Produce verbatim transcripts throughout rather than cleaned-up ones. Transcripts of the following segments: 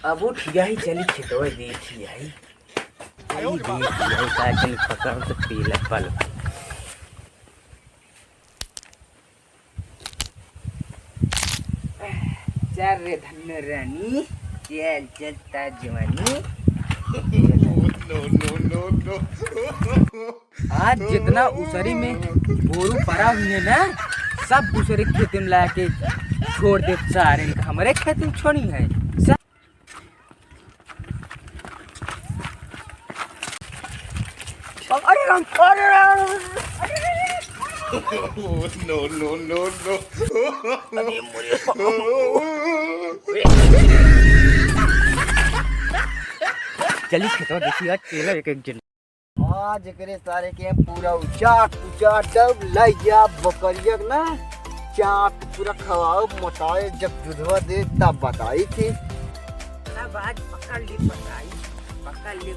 अब उठ गई, चली खेतवा देखी आई। आई देखी आई, का चली पकड़ से पीला पल। चल रे धन्नो रानी, चल, चल ता जवानी। No, no, no, no। आज जितना उसरी में बोरू परा हुए ना, सब दूसरे खेत में लाके छोड़ दे सारे, हमरे खेत में छोड़ी है। सब अरे राम, अरे राम। No, no, no, no। चली खेतवा देखी आज केला एक एक जन। आज एकरे सारे के पूरा उचाट, उचाट दब लइ जा बकरिया के ना, चाट पूरा खवाओ, मोटाए, जब दूधवा दे तब बताई थी। तब आज पकड़ ली, बताई, पकड़ ली।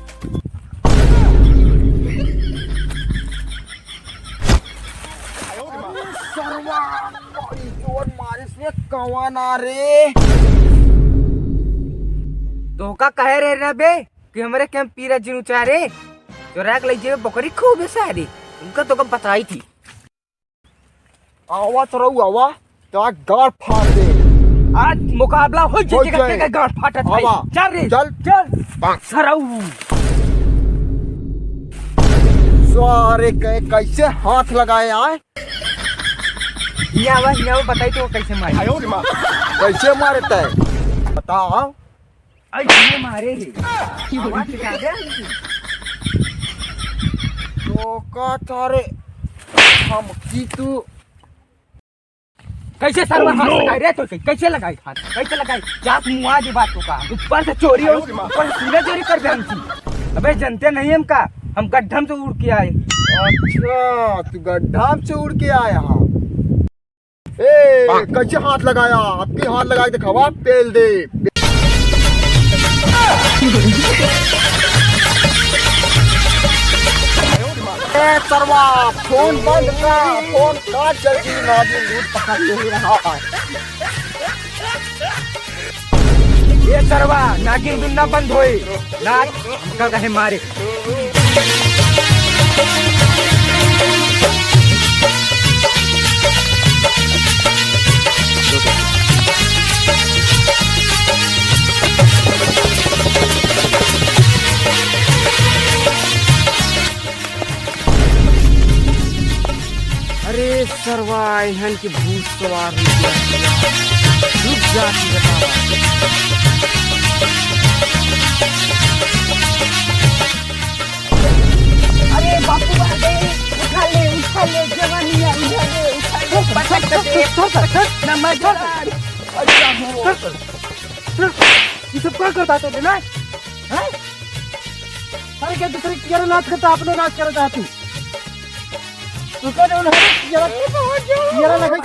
अरे सरवा, बड़ी जोर मारिस रे, कवन आ रे? तोहका कहे रहे ना बे, कि हमरे कैंप पीरा जिन उचारे, चोरा के लइ जेबे बकरी खूबे सारी, उनका तो कब बताई थी। आवा सरऊ आवा, तो आज गाड़ फाड़ दे। आज मुकाबला हो जाए, हो जाए। के गाड़ फाटत है। आवा। चल रे, चल। चल। सरऊ। सारे के कैसे हाथ लगाए आए? हियाँ आवा, हियाँ आवा, बताई तो कैसे मारे। कैसे मारे तय? बताओ। ऐसे मारे है। आवाज ज्यादा है इनकी। तो का तारे हम की तू कैसे सरवा हाथ लगाई रे? तो कैसे लगाई हाथ? कैसे लगाई? जात मुआ दे बात तो का। ऊपर से चोरी हो, ऊपर से सीना चोरी कर दे हमसे। अबे जनते नहीं हम का? हम गड्ढम से उड़ के आए। अच्छा, तू गड्ढम से उड़ के आया हा? ए, कैसे हाथ लगाया? अब की हाथ लगा के दिखावा, पेल दे। ए, सरवा, फोन बंद कर, फोन काट जल्दी, नागिन दूध पका के रहा है। ए सरवा, नागिन दूध ना बंद होए, नाच हमका कहे मारे। अरे सरवा, इहन के भूत सवार हो गया। रुक जा, तू बतावा। अरे बापू, आ गए। उठा ले, उठा ले, जवानी आ, उठा ले, उठा ले। पटक दे, पटक। नमस्कार। अच्छा हो। सर, सर, ये सब का करता था ना? हैं? अरे क्या दूसरे की तरह नाच करता, अपने नाच करता तू? तू क्या जो है, ये रहा, ये रहा लगा।